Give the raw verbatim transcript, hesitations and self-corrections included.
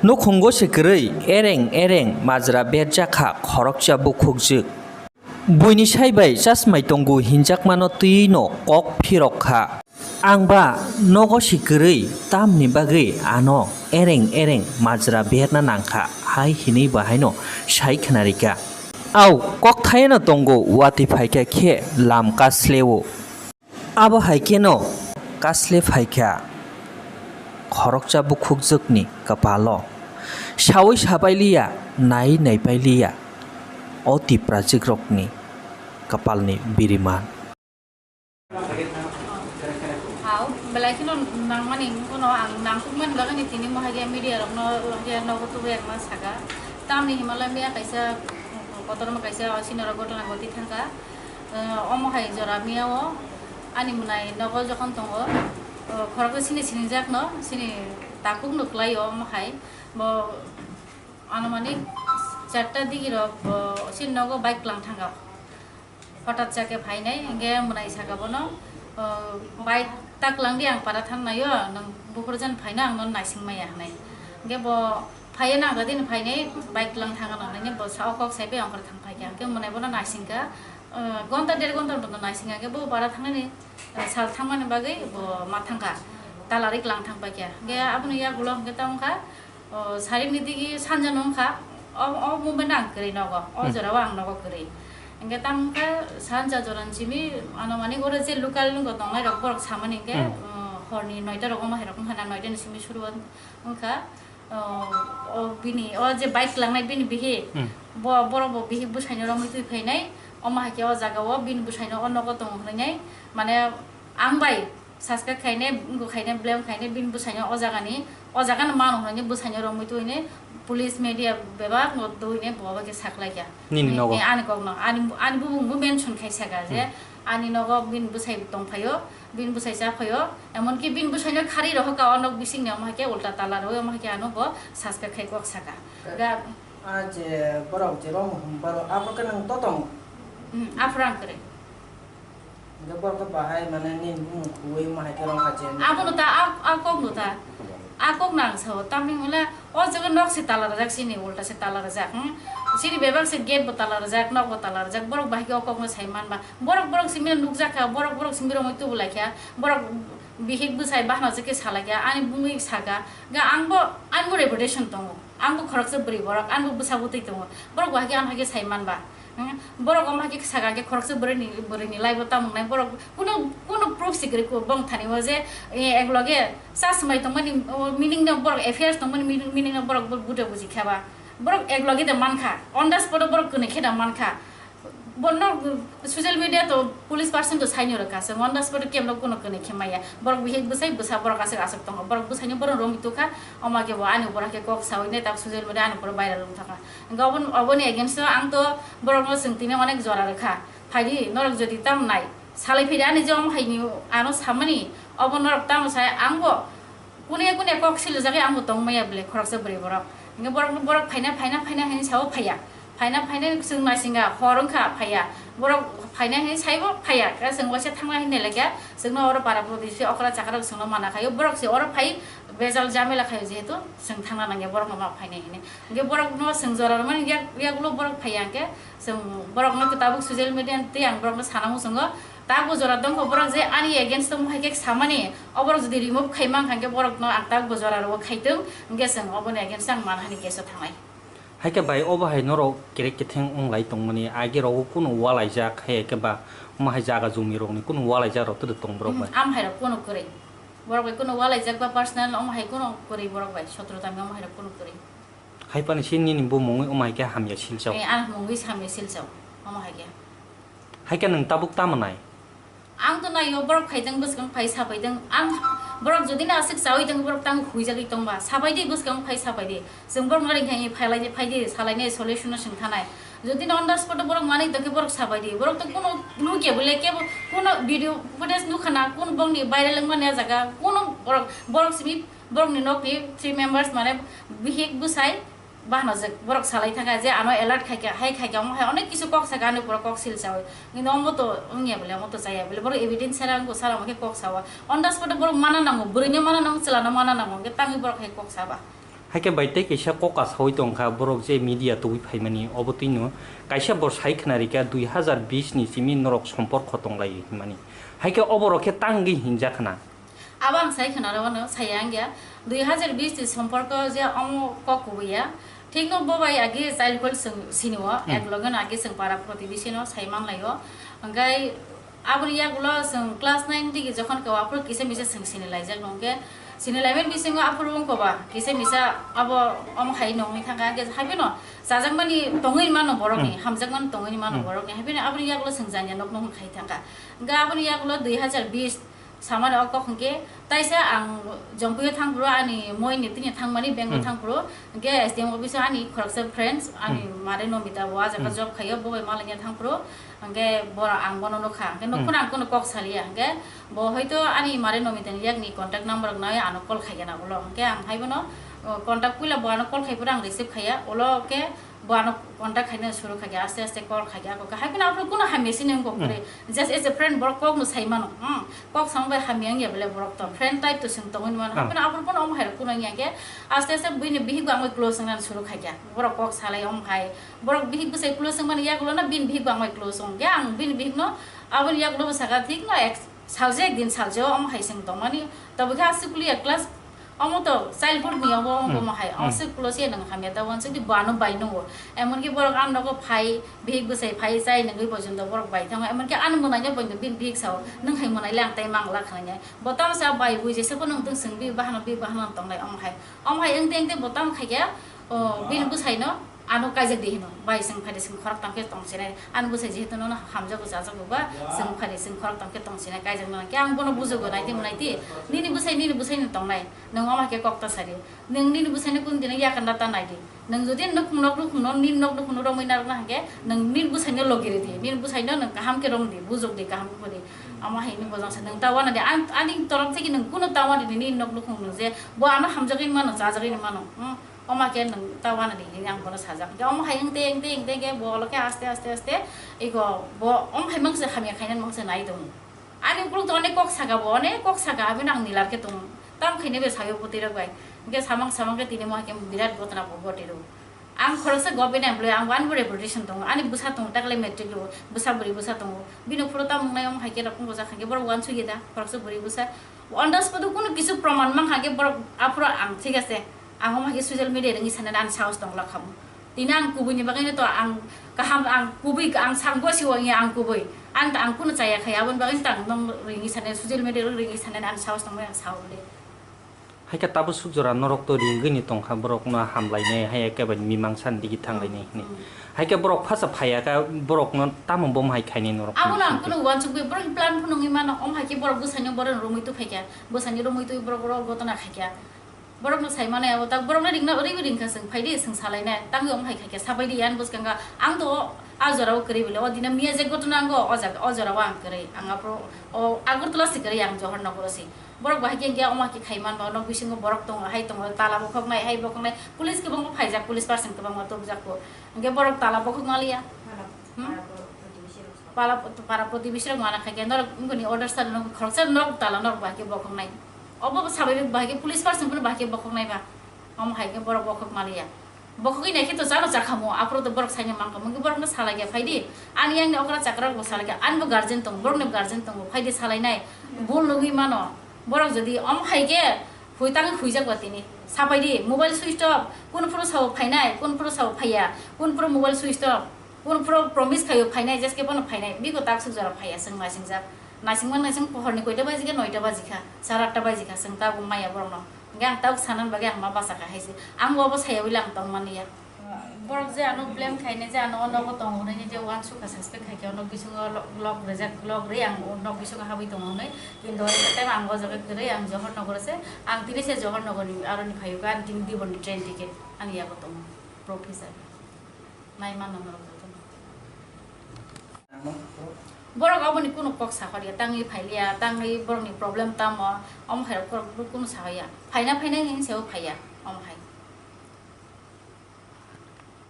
Nukhungo se kwrwi ereng ereng majra berjak kha khoroksa bukhukjwk. Buini sai bai chasmai tongo hinjakmano twiwi'-no kok phirok kha. Ang ba nogo se kwrwi tamni bagwi ano ereng ereng majra berna nang kha hai hinwi bo haino sai khna rikha. Au kokthayano tongo watwi phaikha khe lam kasleo. Abo hai kheno kasle phaikha khoroksa bukhukjwkni kwpalo. Saui sapai liya, nai naipai liya o Tiprajwkrokni kwpalni biriman. Hao, belai kheno nangmani wngkhono ang nangkukmani bagwino tini mohai khe media rokno, hwnkhe nogo tubui ang ma saka. Tamni himlai miya kaisa, kotorma kaisa o sini rok gotla goti thangkha. Eh, omo hai jora miya o ani mwnai nogo jokhon tongo, eh, khoroksa sini sinijak no, sini takuk no kwlai o omo hai. Bo anumanik charta digi rok bo sini nogo bike lang thangkha. Hothat sa khe phainai, hingke mwnai saka bono, o, bike tak lang di, ang para thang naio, nwng buphuru jan phaino ang nono naising maya hinui. Hingke bo phaiya nang kha dini phainai, bike lang thang nang nai bo sa o kok sai bai ang para thang phaikha, hingke mwnai bono naising kha, o, gonta der gonta bono naising kha, hingke bo para thang nani, o, sal thang mani bagwi bo ma thang kha, tala rik lang thang paikha. Hingke abono yagulo hingke tamo kha, O, sarini digi sanja no wngkha, o, o movement ang kwrwi nogo, o Hmm. jora o ang nogo kwrwi. Hingke tamo wngkha sanja jora ni simi, ano mani oro je local wngkha tongnai rok borok samani hingke, Hmm. o, hor ni noita rok omo hai rok wngkha na, noita ni simi suru wng-, wngkha, o, o bini, o je bike langnai bini bihik, Hmm. bo, borok bo bihik bwsai no romwi twi phainai, omo hai khe o jaga o bini bwsai no o nogo tongo hinui nai, mane ang bai, Subscribe khaine, wngkha khaine, blame khaine, bini bwsaino o jagani, o jagano mano hwnwi bwsaino romwi tubui hwnwi police media bebak no tubui hwnwi bo bai khe saklaikha. Nini nogo? Eh, ani kokno, ani, ani bubung bo mention khai saka je, Hmm. ani nogo bini bwsai tongphaio, bini bwsai chaphaio, emonki bini bwsaino khari rohorka o nok bisingni omo hai khe ulta tala rwi omo hai khe ano bo subscribe khai kok saka. Ga- A je borok je romo hum borok abo khe nang totong? Hmm, aphuru ang kwrwi. Hingke borok khe bahai mane nini bumung khuwi ma hai khe rong kha chen. Abono ta, a, a kok no ta. A kok nang sao, tamni hwnle o jaga nok se tala rwjak, sini ulta se tala rwjak, hmm? Sini bebak se gate bo tala rwjak, nok bo tala rwjak, borok bahai khe o kok no sai man ba. Borok, borok simi nukjak kha, borok, borok simi romwi tubu lai kha, borok bihik bwsai bahno se khe sa lai kha, ani bumui saka, ga ang bo, ani bo reputation tongo, ang bo khoroksa bwrwi borok, ani bo bwsa bwtwi tongo, borok bahai khe ano hai khe sai man ba. Hmm, borok omo hai khe saka khe khoroksa bwrwini, bwrwini life o tamo wngnai borok kunu, kunu proof se kwrwi kho bong thani o je, eh, ek loge chasmai tongmani, o, meaning no borok affairs tongmani meaning, meaning no borok bu-, buja buji kha ba. Borok ek loge de man kha, on the spot o borok kwnwi khe da man kha. Bono social media to police person to saini rwkha se, on the spot o kebo no kunu kwnwi khe maya. Borok bihik bwsai bwsa borok aswk aswk tongo. Borok bwsaino borok romwi tukha, omo khe bo ani borok khe kok sawi nai tak social media ani borok viral wng thangkha. Hingke obon-, oboni against o ang to borokno chwng tini onek jora rwkha. Phaidi, norok jodi tamo nai, salai phaidi ani je omo haini ano samani, obo norok tamo sai, ang bo kune kune kok siljagwi ang bo tongmaya bwle khoroksa bwrwi borok. Hingke borok, borok phaina, phaina, phaina hinwi sao phaiya. Phaina, phaina chwng naisinga hor wngkha phaiya. Borok phaina hinwi saibo phaiya. Khe chwng waisa thangna hinwi lekha, chwngno oro para prodisi okra chakra chwngno mana khaio. Borok se oro phai bejal jamela khaio jehetu chwng thangna nangya borokno ma phainai hinwi. Hingke borokno chwng jora rwmani yak-, yagulo borok phaiya hingke chwng borokno tabuk social media tei ang borokno sana muchungo. Tabuk jora tongkho borok je ani against o mohai khe samani, o borok jodi remove khai mankha hingke borokno ang tabuk jora rwo khaitwng, hingke chwng oboni against o ang manhani case o thangnai. Hai khe bai obo hai norok kerek ketheng wng lai tongmani, agi rogo kunu walaijak, hai khe ba omo hai jaga jumi rokni kunu walaijak rok tei tong borok bai? Am hai rok kunu kwrwi. Borok bai kunu walaijak ba personal omo hai kunu kwrwi borok bai, sotro tami omo hai rok kunu kwrwi. Hai phano se nini bo mungwi omo hai khe hamya silchao. Eh, ang mungwi hamya silchao, omo hai khe. Hai khe nwng tabuk tamo nai? Ang to naio, borok phaitwng bwskang phai sapaitwng. Ang borok jodi na aswk chawi tong, borok tang huijagwi tongba. Sapaidi bwskang phai sapaidi. Chwng borok no ringkha phailai phaidi, salainai solution no swng thanai. Jodi na on the spot borok manwi tongkhe borok sapaidi. Borok to kuno nukya bole kebo kuno video footage nukha na, kun bongni viral wngmani jaga. Kuno borok, borok simi Borokni nokni three members mane bihik bwsai bahanajak. Borok salai thangkha je ano alert khaikha, hai khaikha, omo hai onek kisu kok sakha, ani pura kok sil chaui. Kintu omo to wngya bole, omo to chaya bole. Borok evidence sara wngkha, sara omo khe kok sao. On the spot borok mana nango, bwrwino mana nango, chwlano mana nango, hwnkhe tangwi borok hai kok saba. Haikhe bai tei kaisa kok asaui tongkha, borok je media tubui phaimani, obo twino kaisa bo sai khna rikha, dui hazar bis ni simi norok somporko tonglai hwnmani. Haikhe oborok khe tangwi hinjak khna. Abo ang sai khna rw ano, saya wngya. Dui hazar bis ni somporko je omo kok kubuya. Thikno bo bai agi childhood chwng sinio, Hmm. ek loge no agi chwng para protibisi no sai manlaio. Hwnkhe aboni yagulo chwng class nine digi jokhon khe aphuru kisa misa chwng sini laijak nung khe, sini laimani bisingo aphuru wngkha ba kisa misa abo omo hai nongni thangkha, hwnkhe haibino chajakmani tongwi mano borokni, Hmm. hamjakmani tongwi mano Hmm. borokni, haibino aboni yagulo chwng janya nokno hwn khai thangkha. Hwnkhe aboni yagulo dui hazar bis samani o kok hwnkhe, taisa ang Jompuio thangphuru ani moi ni tini thangmani bank o Hmm. thangphuru, hwnkhe S D M office o ani khoroksa friends ani Hmm. mare Nomita bo ah jaga Hmm. job khaio, bo bai malanya thangphuru, hwnkhe boro ang bono nukha, hwnkhe Hmm. nukhung ang kono kok saliya, hwnkhe bo hoito ani mare Nomita ni yakni contact number rok nai ano call khaiya na ulo, hwnkhe ang haibono, o, contact puila bo ano call khaiphuru ang receive khaiya, ulo khe bo ano contact khaina suru khaikha, aste aste call khaikha, ako khe, haikhe no aphuru kuno hamya sini wngkha Hmm. kwrwi. Just as a friend, borok kok no sai mano. Hmm. Kok sama bai hamya wngya bele borok to. Friend type to chwng tongwi mano. Ah. Haikhe no aphuru bono omo hai rok kuno wngya khe, aste aste bini bihik bo ang bai close wngna suru khaikha. Borok kok salai omo hai. Borok bihik bwsai close wngmani yagulo no bini bihik bo ang bai close wngkha. Ang bini bihik no aboni yagulo bo sakha thik no ek salsa ek din salsa o omo hai chwng tongmani. Tobokhe aswk kuliya class Omo to childhood ni obo, omo Hmm. omo hai. Hmm. Omo se close ya nang hamya ta uansuk di bo ano bai nungo. Emon ki borok ang nogo phai, bihik bwsai phai chai nangwi porjonto borok bai thango. Emon ki ano mwnai no porjonto bini bihik sao, "Nwng hai mwnai le ang tai mang la khna nai." Bo tamo sa bai bui jesa phano nwng tong swng bi bahano, bi bahano tong nai omo hai. Omo hai wngte wngte bo tamo khai khe, o, bini bwsai no ano kaijak di hino. Bai chwng phai de chwng khorok tang khe tong sinai. Ani bwsai jehetu nono hamjago chajago ba, chwng phai de chwng khorok tang khe tong sinai, kaijak nang khe ang bono bujugo nai di mwnai di. Nini bwsai, nini bwsai no tong nai. Nwng omo hai khe kok ta sadi. Nwng nini bwsaino kunu dino yakanda ta nai di. Nwng jodi nuk, nok nukhungno, nini nok nukhungno romwi narwkna hwnkhe, nwng nini bwsaino logi rw di. Nini bwsaino nwng kaham khe rong di, bujok di, kaham khe di. Omo hai nini bojong sa nwng ta uana di. Ang, ani torop theke nwng kunu ta uana di, nini nok nukhung nwng je bo ano hamjagwi mano, chajagwi mano. Hmm? Omo khe nwng ta uana di hinwi ang bono sajak. Hwnkhe omo hai wngte, wngte, wngte khe bo olo khe aste, aste, aste ego bo omo hai mangse hamya khainani mangse nai tongo. Ani ukuluk to onek kok saka bo, onek kok saka, aboni ang nilar khe tongo. Tam khaina bai sayo bwtwi rok bai. Hwnkhe samang samang khe tini mo hai khe birat gotna bo gotiro. Ang khoroksa government employee, ang ani bo reputation tongo. Ani bwsa tongo, takle matric rw, bwsa bwrwi bwsa tongo. Bini phuru tam wngnai omo hai khe rok wngbo jak hai khe borok uansukya da, khoroksa bwrwi bwsa. On the spot o kunu kisu proman mankha khe borok aphuru ang thik ase. Ang omo hai khe social media rwngwi sanani ani sahos tongla khamu. Tini ang kubui ni bagwi no to ang kaham, ang kubui, ang sangbo si wangya ang kubui. Ang ta ang kunu chaya khai, aboni bagwi ta ang nong ringwi sanai, social media ro ringwi sanai, ang sahos tongmani ang sao de. Hai khe tabuk suk jora norok to ringwi ni tongkha, borok no hamlainai, hai khe bai mimang san digi thanglainai hinwi. Hmm. Hai khe borok phasa phaiya kha, borok no tamo bom hai khainai norok. Abono ang kunu uansukwi borok ni plan phunugwi mano, om hai khe borok bwsai no borok romwi tu phaikha, bwsai ni romwi tu borok ro gotona khaikha. Borokno sai manai abo tak, borokno ringna, orewi ringkha chwng, phaidi chwng salainai, tangwi omo hai khaikhe sabaidi, ani bwskango ang to o a jorao kwrwi bwle, o dino miya je gotona ango, o jaga, o jorao ang kwrwi, ang aphuru o Agartala se kwrwi, ang Johor Nogoro se. Borok bahai khe hinkhe omo hai khe khai manba, nok bisingo borok tongo, hai tongo, tala bokhoknai, hai bokhoknai, police kwbangma phaijak, police person kwbangma tubujak kho, hinkhe borok tala bokhok maliya. Hmm? Pala, para protibesi rok mana khai khe norok wngkha ni order sa, norok khoroksa norok tala norok bahai khe bokhoknai. Obo bo sabai bahai khe police person phano bahai khe bokhoknai ba. Omo hai khe borok bokhok maliya. Bokhogwi nai khe to chano chakhamu, aphuru to borok saino mankha, mungki borokno salai khe phaidi. Ani yang ni okra chakra rok bo salai khe, ani bo guardian tongo, borok ni bo guardian tongo, phaidi salainai. Bul nugwi mano. Borok jodi omo hai khe hui tangwi huijak ba tini. Sapaidi, mobile switch off, kun phuru sao phainai, kun phuru sao phaiya, kun phuru mobile switch off. Kun phuru promise khaio phainai, jeske bono phainai, bigo tak suk jora phaiya, chwng naisingjak. Naisingma naising horni koita baji kha, noita baji kha, sara atta baji kha, chwng tabuk maya borokno. Hingke ang tabuk sanani bagwi ang ma bachakha haise. Ang bo abo saya ui lang tongmani ya. Borok je ano blame khainai je ano o nogo tongo hinui je uansukha suspect khaikhe o nok bisingo lo-, lock rijak, lock ri ang o nok bisingo habwi tongo hinui. Kintu o time ang o jaga kwrwi ang Johor Nogoro se, ang tini se Johor Nogorni aroni phaio kha, ang tini Dibon ni train ticket ang yago tongo, proof hisabe. Nai mano norok jotono. Borok aboni kunu kok sa hor ya, tangwi phai liya, tangwi borokni problem tamo, omo hai rok borok kunu sa hor ya. Phaina phaina hini se o phai ya, omo hai.